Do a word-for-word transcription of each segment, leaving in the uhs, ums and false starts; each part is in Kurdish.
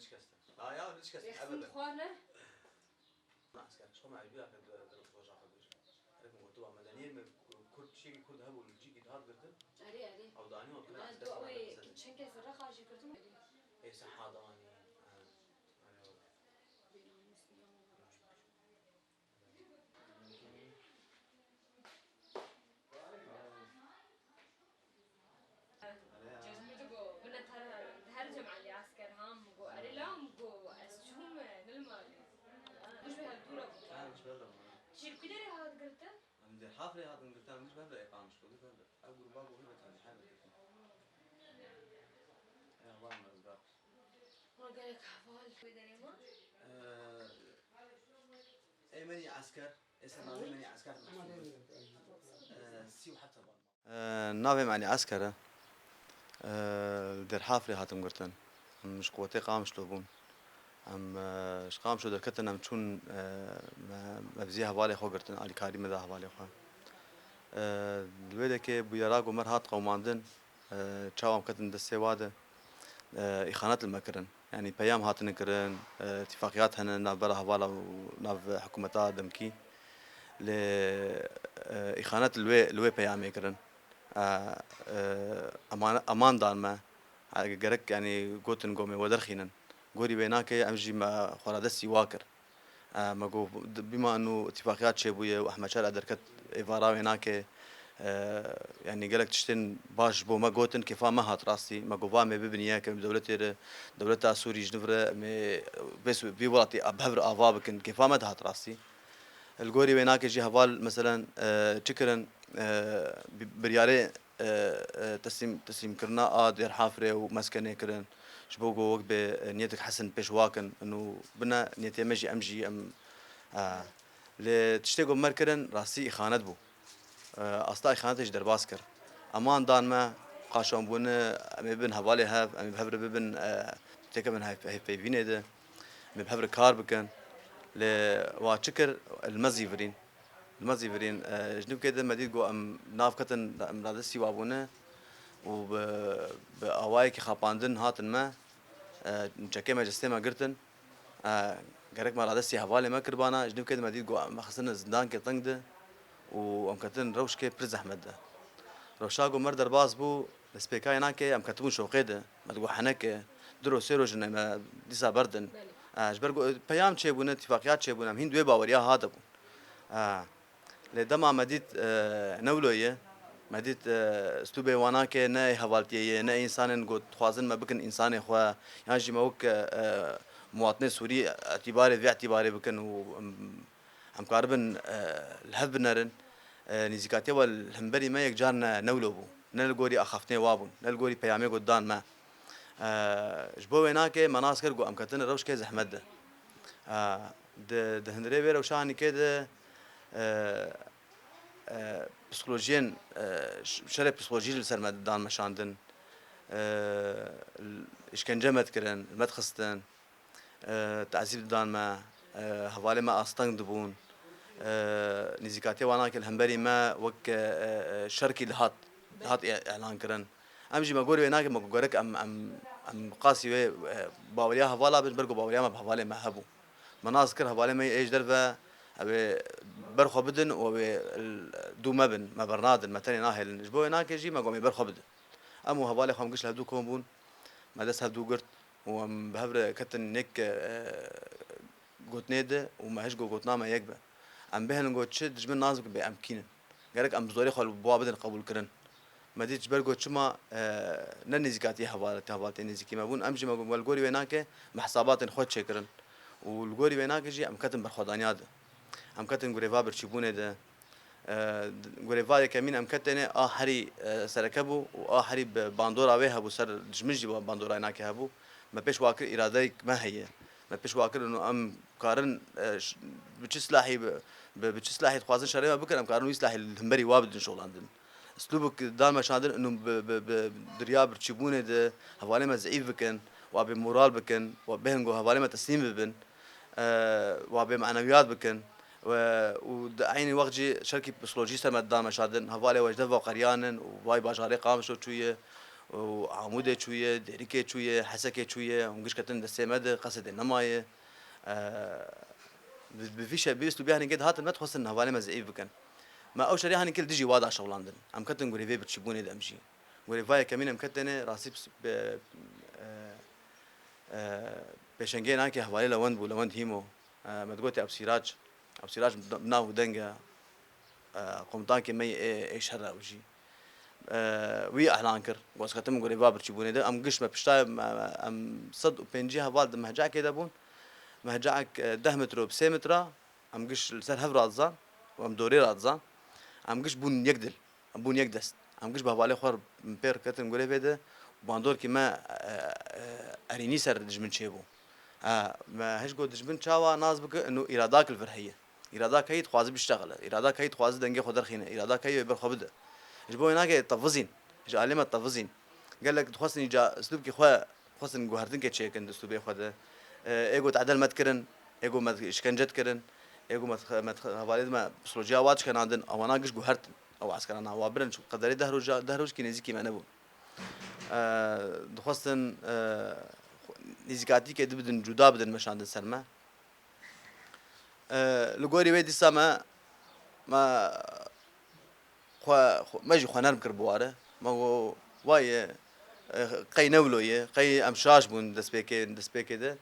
Hiç kes de. Ha ya, hiç kes de. Yexsin xwar ne? Na, asker, şo me eybî ya kir, di, di roja xwe bir. Herek mi gotiba medeniyê me, Kurd, çiyekî Kurd hebû, li cîkî dihat girtin. Erê, erê. Ew danî wan kir, asker, xwe me çend kes rexa jî girtin. Ê, se hadanî. Ha. Erê, o. Bênamûs, bênamûs. Cezmî digo, bine te her cem Elî Esker ha, min go, erê la, min go, ez çûm, nilma. Guş be hevdû re bû. Ha, guş be hevdû re. Çîr ku derê hat girtin? Em di Hafrê hatin girtin, em guş be hevdû re êqam şiko, guş be hevdû re. Ev gruba go hî betalî her girtin. Ey, heval me rizgar. Hûn gerek heval wê derê ma? Ee, Ê menî esker, ê ser navê menî esker mehsûb in. Ee, sî û heft heval. Ee, navê me Elî Esker e. Ee, li Dêrhafrê hatim girtin. Em ji qewetê Qamişlo bûn. Em, ee, ji Qamişlo derketin, em çûn, ee, me, me bi zî hevalê xwe girtin, alîkarî me da hevalê xwe. Ee, li wê dekê bûyera ku me hat qewimandin, ee, çawa em ketin destê wa de, ee, îxanet li me kirin. Yanî peyam hatine kirin, e, îtîfaqiyat hene navbera hevala û nav hikûmeta demkî. Lê, e, îxanet li wê, li wê peyamê kirin. E, e, eman, eman dan me. E, gerek, yanî, gotin gomê we derxînin. Gorî wê nake, em jî me xwe radestî wa kir. E, me got, bîma eno îtîfaqiyat çêbûye û Ehmed Şer derket êvara wê nake. E, yanî gelek tiştên baş ji bo me gotin, kêfa me hat rastî. Me got, va em ê bibin yek, em dewletê re, dewleta Sûrî ji nû re, em ê vê, vî welatî bi hev re ava bikin, kêfa me dihat rastî. Li gorî wê nake jî heval, meselen, e, çi kirin, e, bi-, biryarê, e, e, teslîm, teslîmkirina a Dêrhafrê û meskenê kirin. Ji bo ku wek bê, e, niyetek hesen pêş wa kin. Û bine niyetê me jî, em jî, em, e, Lê tiştê ku me kirin rastî îxanet bû. E, asta îxanetê jî derbas kir. Eman dan me, qaşan bûne, em ê bibin hevalê hev, em ê bi hev re bibin, e, têkevin hev-, hevpeyvînê de, em ê bi hev re kar bikin. Lê wa çi kir, li me zîvirîn. Li me zîvirîn, e, ji nivkê de me dît ku em nav ketin, em radestî wa bûne û bi, bi awayekî xapandin hatin me, e, çekê me cestê me girtin. E, gerek me radestî hevalê me kiribana, ji nivkê de me dît ku me xistine zindankê teng de û em ketin rewşkê pir zehmet de. Rewşa ku me derbas bû, destpêkayê nake em ketibûn şoqê de, me digot heneke, du roj sê roj ne me dîsa berdin. Belê. E, ji ber ku peyam çêbûne, îtîfaqiyat çêbûne, em hîn di wê baweriya ha de bûn. E, Lê dema me dît, e, newlo ye, me dît, e, stûbê wan nake, ne ê hevaltiyê ye, ne ê însanên ku dixwazin me bikin însanê xwe, yan jî me wek, e, muwatinê Sûrî îtîbarê, vê îtîbarê bikin û em, em karibin, e, li hev binerin. E, nîzîkatiya we li hemberî me yek car ne newlo bû. Ne li gorî axaftinê wa bûn, ne li gorî peyamê ku didan me. E, ji bo wê nake me nas kir ku em ketine rewşkê zehmet de. E, di, di hundirê vê rewşanîkê de, e, e, psikolojiyên, e, ş-, şerê psikolojî li ser me dan meşandin. E, l-, îşkence me dikirin, me dixistin. E, tezîb didan me, e, hevalê me asteng dibûn. E, nîzîkatiya wan nake li hemberî me wek, e, e, şerkî dihat, dihat î-, îlan kirin. Em jî me gorî wê nake, me ku gerek em, em, em bi qasî wê, e, baweriya hevala bin, ber ku baweriya me bi hevalê me hebû. Me nas kir hevalê me yê ji derve, ew ê ber xwe bidin û ew ê l-, dû me bin, me bernadin, me tenê nahêlin. Ji bo wê nake jî me got em ê ber xwe bidin. Em û hevalê xwe em giş li hevdû kom bûn, me dest hevdû girt û em bi hev re ketin nêk, e, gotinê de û me hişt got gotina me yek be. Em bêhnin got çi dijmin nas bikin bê em kî nin. Gerek em bi zorê xwe li bo wa bidin qebûlkirin. Me dît ji ber got çima, e, ne nêzîkatiyê hevaltê, hevaltê nêzîkî me bûn. Em jî me got, li gorî wê nake, me hesabatên xwe çêkirin. Û li gorî wê nake jî em ketin berxwedaniya de. Em ketin greva birçîbûnê de. E, greva yekemîn em ketêne a herî, e, sereke bû û a herî bi bandora wê hebû, ser dijmin jî bandora wê nake hebû. Me pêş wa kir îradeyek me heye. Me pêş wa kir û em karin, e, ş-, bi çi silahî, bi, bi, bi çi silahî dixwazin şerê me bikin, em karin wî silahî li hemberî wa bidin şolandin. Slûbik dan meşandin û bi, bi, bi diriya birçîbûnê de hevalê me zeîf bikin, wa bê moral bikin, wa bêhn ku hevalê me teslîm bibin, e, wa bê manewiyat bikin. We, û di eynî wext jî şerkî psikolojî ser me dan meşandin. Hevalê we ji dev ve qeriyan in û vay bajarê Qamişlo çûye û Amûdê çûye, Dêrikê çûye, Hesekê çûye, hûn giş ketin destê me de, qesedê nemaye. E, bi, bi vî şe-, bi üslûbê hanî gê dihatin me, dixwestin hevalê me zeîf bikin. Me ew şerê hanî kê li dijî wa da şewlandin. Em ketin gurê vê birçîbûnê de em jî. Gurê va yekemîn em ketine, rastî pis-, be-, e, e, pêşengê nakê hevalê Lewend bû, Lewend Hîmo. E, me digotê Ew Sîrac. Ew Sîrac bi nav û deng e. E, komutankê me yê ê, ê şer e ew jî. E, wî elan kir. Got, ketim gurê va birçîbûnê de. Em giş me pişta, em, em sed û pêncî heval di mehcakê de bûn. Mehcak, e, deh metre bi sê metre. Em giş li ser hev radizan û em dorê radizan. Em giş bûn yek dil. Em bûn yek dest. Em giş bi hevalê xwe pê ketin gurê vê de û bandorkî me, e, e, erînî ser dijmin çêbû. E, me hej got dijmin çawa nas bike, ino îradak li vir heye. Îradak heyî dixwaze biştexile. Îradak heyî dixwaze dengê xwe derxîne. Îradak heyî wê ber xwe bide. Ji bo wê nake tevizîn. Ji alê me tevizîn. Gelek dixwestin îca îslûbkî xwe Xwestin guhertinkê çêkin di stûbê xwe de. E, ê got edel me dikirin, ê got me di-, işkence dikirin, ê got me di-, me di-, hevalê me psîkolojiya wa dikenandin, ewana giş guhertin. Ew eskerana wa birin, çi qederê deh roja, deh rojkî nêzîkî me nebûn. E, dixwestin, e, nêzîkatîkê dibidin, cuda bidin, meşandin ser me. E, li gorî wê dîsa me, me xwe, xwe, me jî xwe nerm kir bi ware. Me got, "Wayê, e, qey ne wilo ye, qey em şaş bûn destpêkê, destpêkê de."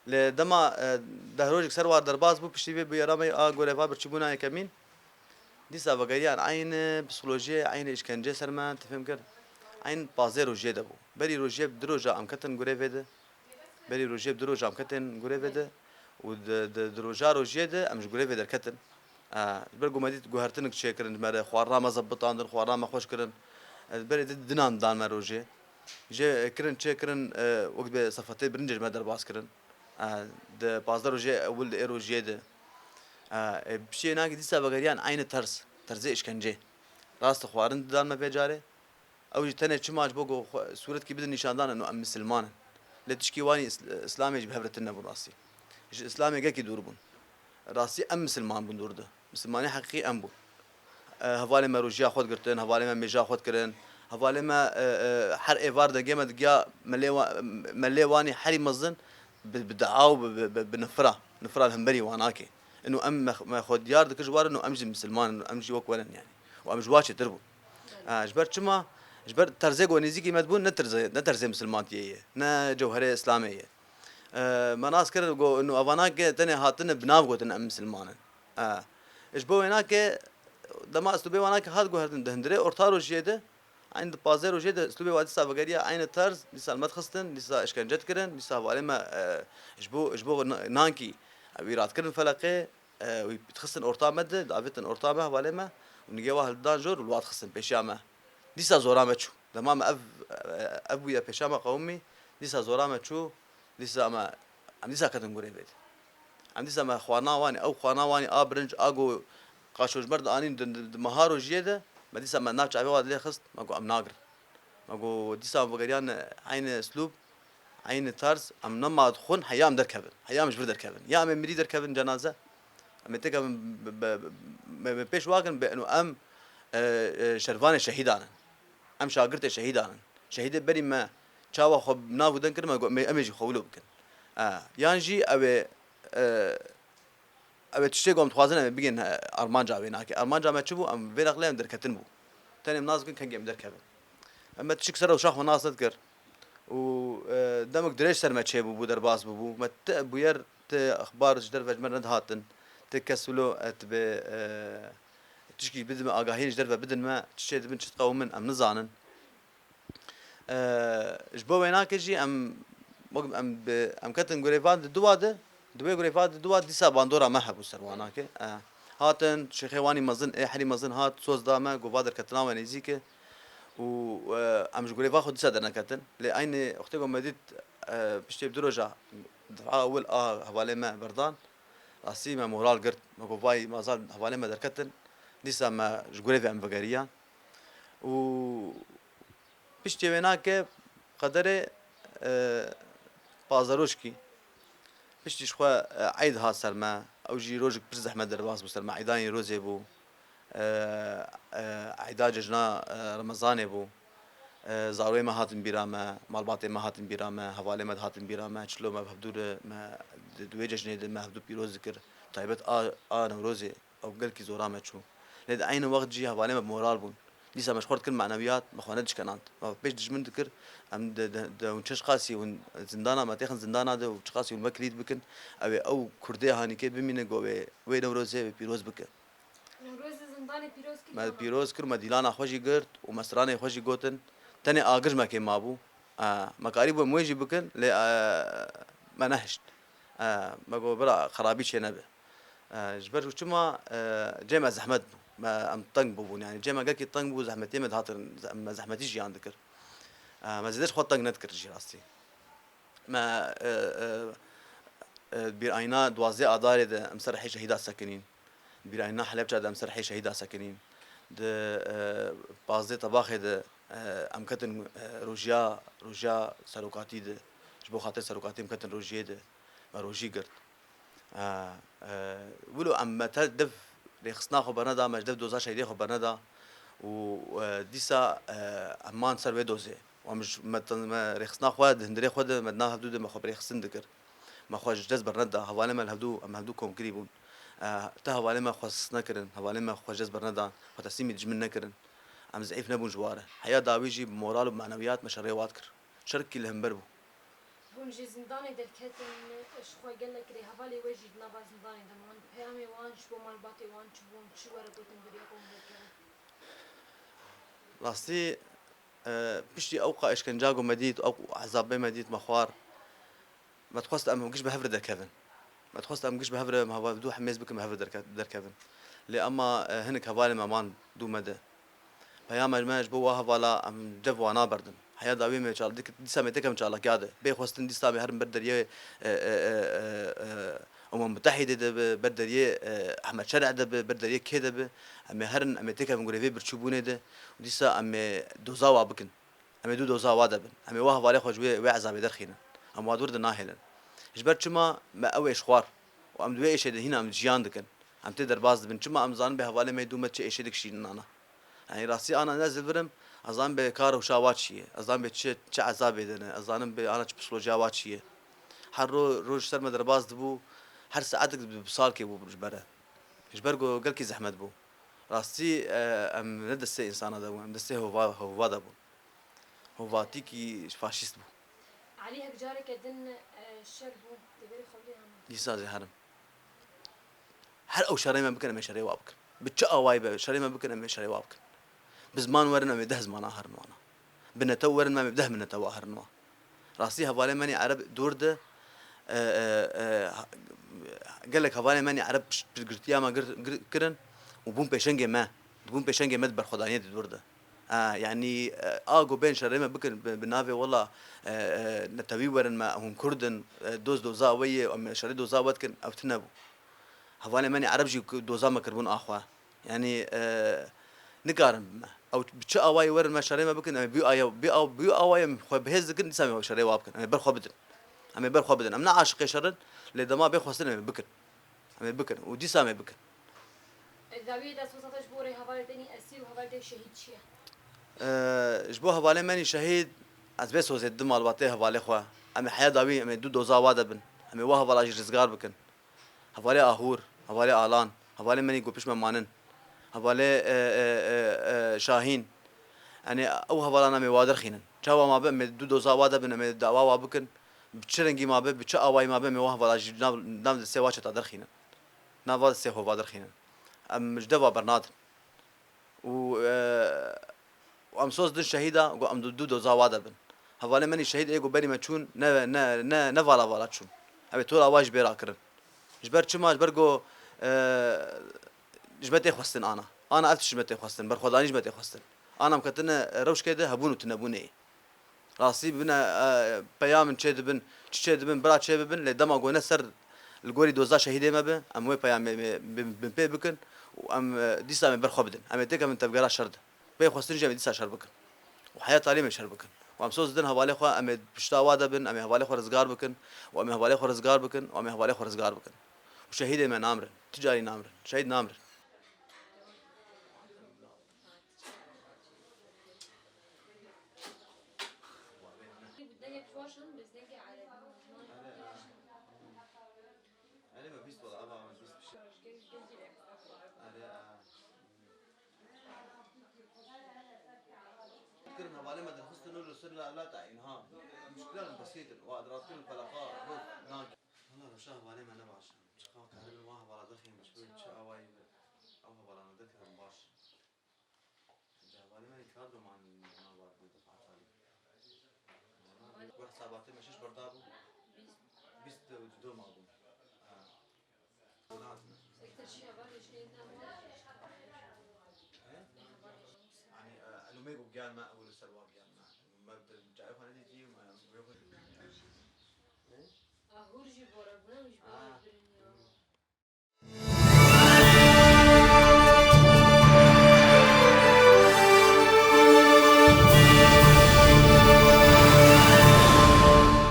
Lê dema, e, deh rojek ser war derbas bû, piştî vê bûyera me a goreva birçîbûna yekemîn, dîsa vegeriyan eynî psîkolojiyê, eynî îşkenceyê ser me, tu fêm kir, eynî pazdeh rojiyê de bû. Berî rojiyê bi du roja em ketin gurê vê de. Berî rojê bi du roja em ketin gurê vê de û di, di, di roja rojiyê de em ji gurê vê derketin. E, ji ber ku me dît guhertinik çêkirin ji me re, xwarina me zebitandin, xwarina me xweş kirin. E, berê di dinan dan me rojê. Jê kirin çêkirin, e, wek bi sefetê birincê ji me derbas kirin. E, di pazdeh rojê ewil di ê rojiyê de. E, e, piştî nakî dîsa vegeriyan eynî ters, terzê îşkencê. Rast xwarin didan me vê carê. Ew jî tenê çima ji bo ku xwe sûretkî bidin nîşandan ino em misilman in. Lê tişkî wanî is-, Îslamê jî bi hev re tune bûn rastî. Ji Îslamê gelkî dûr bûn. Rastî em misilman bûn dûr de. Misilmanê heqîqî em bûn. E, hevalê me rojiya xwe digirtin, hevalê me mêja xwe dikirin. Hevalê me, e, e, her êvar dengê me digiya me lê wa-, me lê wanî herî mezin bi, bi dua û bi, bi, bi, bi nifira. Nifira li hemberî wan nake. Ino em me, me xwe diyar dikir ji war ino em jî misilman in, em jî wek we ne yanî. Û em ji wa çêtir bûn. E, ji ber çima? Ji ber terzê ku nêzîkî me dibûn ne terzê, ne terzê misilmantiyê ye, ne cewherê Îslamê ye. E, me nas kir ku ino evana ke tenê hatine bi nav gotin em misilman in. E, ji bo wêna ke dema stûbê wana ke hat guhertin di hundirê orta rojiyê de, eyn di pazdeh rojiyê de stûbê wa dîsa vegeriya eynî terz, dîsa me dixistin, dîsa îşkence dikirin, dîsa hevalê me, e, ji bo, ji bo na-, nankî ew îrad kirin feleqê, e, wî dixistin orta me de, davêtin orta me, hevalê me, û nigê wa hildidan jor û li wa dixistin pêşiya me. Dîsa zora me çû. Dema me ev, ev bûye pêşiya me qewimî, dîsa zora me çû, dîsa me, em dîsa ketin gurê vê de. Em dîsa me xwarina wanî, ew xwarina wanî a birinc, a ku qaşo ji me re dianîn di, di, di meha rojiyê de, me dîsa me nav çavê wa dilê xist, me got em nagirin. Me got dîsa em vegeriyan eynî îslûb, eynî tarz, em nema dixwin heya em derkevin. Heya em ji vir derkevin. Ya em ê mirî derkevin cenaze, em ê têkevin bi, bi, bi, me, me pêş wakin, bi eno em, e, e, şervanê şehîdan in. Em şagirtê şehîdan in. Şehîdê berî me çawa xwe bi nav û deng kirin, me got, em ê, em ê jî xwe wilo bikin. E, yan jî ew ê, e, Ew ê tiştê ku em dixwazin em ê bigên, e, armanca wê nake. Armanca me çi bû? Em vê nexlê em derketin bû. Tenê em nas bikin kengê em derkevin. Em me tişik ser rewşa xwe nas nedikir. Û, e, demek dirêj ser me çêbûbû, derbas bûbû. Me ti bûyer, ti exbar ji derve ji me re nedihatin. Ti kes wilo, e, ti bê, e, tişkî bidin me, agahiyên ji derve bidin me, çi çê dibin, çi diqewimin, em nizanin. E, ji bo wênakê jî em, wek em bi, em ketin gurêvan di dua de, di wê gurêvan di dua dîsa bandora me hebû ser wanakê. E, hatin, şêxê wanî mezin, ê herî mezin hat, soz da me, got va derketina we nêzîk e. Û, e, em ji gurêva xwe dîsa derneketin. Lê eynî wextê ku me dît, e, piştê du roja dif'a ewil a hevalê me berdan, rastî me moral girt. Me got, vay, mazal hevalê me derketin. Dîsa me ji gurê ve em vegeriyan. Û Piştî wênakê qederê, e, pazdeh rojkî. Piştî ji xwe, e, eyd hat ser me. Ew jî rojek pir zehmet derbas bû ser me. Eydanê rozê bû. E, e, eyda cejna, e, Remezanê bû. E, zarokê me hatin bîra me, malbatê me hatin bîra me, hevalê me dihatin bîra me, çilo me bi hevdû re, me di, di wê cejnê de me hevdû pîroz dikir. Taybet a, a Newrozê, ew gelkî zora me çû. Lê di eynî wext jî hevalê me bi moral bûn. Dîsa me ji xwe dikin manewiyat, me xwe nedişkenand. Me pêş dijmin dikir, em di, di, di hûn çi qasî hûn zindana, me têxin zindana de û çi qasî hûn me kilît bikin, ew ê ew kurdê hanîkê bimîne go wê, wê Newrozê wê pîroz bike. Newrozê zindanê pîroz kir Me ya? Pîroz kir, me dîlana xwe jî girt û me stranê xwe jî gotin. Tenê agir ji me kêm mabû. E, me karîbû em wê jî bikin, lê, e, me nehişt. E, me got, bira, xerabî çê nebe. E, ji ber ku çima, e, cê me zehmet bû. Me, em teng bûbûn, yanî cê me gelkî teng bû, zehmetiyê me dihatin, me zehmetî jiyan dikir. E, me zêde ji xwe teng nedikir jî rastî. Me, e, e, e, bîrayîna duwazdeh Adarê de em ser rihê şehîda sekinîn. Bîrayîna Helebça de em ser rihê şehîda sekinîn. Di, e, pazdeh Tebaxê de, e, em ketin, e, rojiya, rojiya serokatî de, ji bo xatir serokatî em ketin rojiyê de, me rojî girt. E, e, wilo em me te dev rêxistina xwe berneda, me ji dev doza şehîdê xwe berneda û, e, dîsa, e, em man ser wê dozê. Û em ji me, me rêxistina xwe di hundirê xwe de, me di nav hevdû de me xwe bi rêxistin dikir. Me xwe ji dest berneda. Hevalê me li hevdû, em hevdû komkirî bûn. E, ti hevalê me xwe sist nekirin, hevalê me xwe ji dest bernedan, xwe teslîmî dijmin nekirin. Em zeîf nebûn ji ware. Heya dawî jî bi moral û manewiyat me şerê wa dikir. Şerkî li hember bû. Hûn ji zindanê derketin, ji xwe gelek rêhevalê we jî di nava zindanê de man. Peyamê wan ji bo malbatê wan çi bûn, çi were gotin beriya ku hûn derkevin? Rastî, e, piştî ew qa îşkenca ku me dît, ew ezabê me dît, me xwar, me dixwest em giş bi hev re derkevin. Me dixwest em giş bi hev re, em heval dû hemêz bikin, bi hev re derke-, derkevin. Lê ema, e, hinek hevalê me man dû me de. Peyama me ji bo wa hevala em dev wana berdin. Heya dawî me çal-, dik-, dîsa me têkevin çalakiya de. Bê xwestin dîsa me herin ber deriyê, e, e, e, e, e, Umem Mutehîdê de bi, ber deriyê, e, Ehmed Şer'e de bi, ber deriyê kê de bi. Em ê herin, em ê têkevin gurê vê birçîbûnê de. Dîsa em ê doza wa bikin. Em ê dû doza wa de bin. Em ê wa hevalê xwe ji wê, wê ezabê derxînin. Em wa dûr de nahêlin. Ji ber çima me ew êş xwar û em di wê êşê de hîna em jiyan dikin. Em tê derbas dibin. Çima em zanin bê hevalê me dû me çi êşê dikişînin ana. Yanî rastî ana ne zilvirim, ez zanim bê kar û şa wa çi ye. Ez zanim bê çi, çi ezabê de ne. Ez zanim bê ana çi psîkolojiya wa çi ye. Her ro-, roj ser me derbas dibû, her saetik bi, bi salkê bû ji bere. Ji ber ku gelkî zehmet bû. Rastî, e, em ne destê însana de bûn, em destê hova-, hova de bûn. Hovatîkî faşîst bû. Elî hek careke din, e, şer bû, deverê xwe bidê hema. Dîsa zî herim. Her ew şerê me bikin, em ê şerê wa bikin. Bi çi awayî be şerê me bikin, em ê şerê wa bikin. Bi ziman werin, em ê deh zimana herin wana. Bi netew werin me, em ê bi deh min netewa herin wa. Rastî hevalê me nî ereb dûr de, e, e, e, ha-, gelek hevalê me nî ereb piş-, pirsgirtiya me gir-, gir-, kirin û bûn pêşengê me. Dibûn pêşengê me di berxwedaniyê de dûr de. E, yanî, e, a ku bên şerê me bikin bi, bi navê wela, e, e, netewî werin me, hûn Kurd in, e, doz doza we ye, em şerê doza we dikin, ev tune bû. Hevalê me nî ereb jî ku doza me kiribûn a xwe. Yanî, e, nikarin bime. Ew bi çi awayî werin me şerê me bikin, em ê bi aya, bi aw-, bi awayê em xwe bi hêz dikin, dîsa em ê şerê wa bikin. Em ê ber xwe bidin. Em ê ber xwe bidin. Em ne aşiqê şer in, lê dema bê xwestin em ê bikin. Em ê bikin. Û dîsa em ê bikin. Dawiyê destxisata ji bo rêhevalê te nî esîr û hevalê te şehîd çi ye? E, ji bo hevalê me nî şehîd, ez vê sozê didim malbatê hevalê xwe. Em ê heya dawî, em ê dû doza wa de bin. Em ê wa hevala jî rizgar bikin. Hevalê Ahûr, hevalê Alan, hevalê me nî ku pişt me manin. Hevalê, e, e, e, e, Şahîn. Yanî ew hevalan em ê wa derxînin. Çawa ma be, em ê dû doza wa de bin, em ê dawa wa bikin. Bi çi rengî ma be, bi çi awayî ma be, em ê wa hevala jî nav, nav destê wa çeta derxînin. Nav destê hova derxînin. Em ji deva bernadin. Û, e, û em soz din şehîda, ku em du, du doza wa de bin. Hevalê me nî şehîd ê ku berî me çûn, ne, ne, ne, ne vala vala çûn. Em ê tola wa jî bê rakirin. Ji ber çima? Ji ber ku, e, ji me tê xwestin ana. Ana ev tişt ji me tê xwestin, berxwedanî ji me tê xwestin. Ana em ketine rewşkê de hebûn û tunebûnê ye. Rastî bibine, e, peyamin çê dibin, çi çê dibin, bira çê bibin, lê dema ku ne ser li gorî doza şehîdê me be, em wê peyamê me bi, bi pê bikin û em, e, dîsa em ê ber xwe bidin. Em ê têkevin tevgera şer de. Bê xwestin jî em ê dîsa şer bikin. Û heya talî em ê şer bikin. Û em soz didin hevalê xwe, em ê pişta wa de bin, em ê hevalê xwe rizgar bikin û em ê hevalê xwe rizgar bikin û em ê hevalê xwe rizgar bikin. Û şehîdê me namrin. Ti carî namrin. Şehîd namrin. Nur sir la, la ta'in ha. Muşkila besît in. Wa adratkin felaqa. Bu nan. Valla şah balê me ne baş e. Çiqa karibin wa hevala dixin. Çi, çi awayî bi. Ew hevala ne dikirin baş. Cevabê me kar doman nabar bu defa talî. Bu hesabatê me şiş berda bû. Bîst û du ma bû. Ha. Lazim. Ekter şî hevalê ji nê ne. He? Yanî, e, elûmê ku gelme, ew li ser wa gelme. Me bi cayê xwe nedî.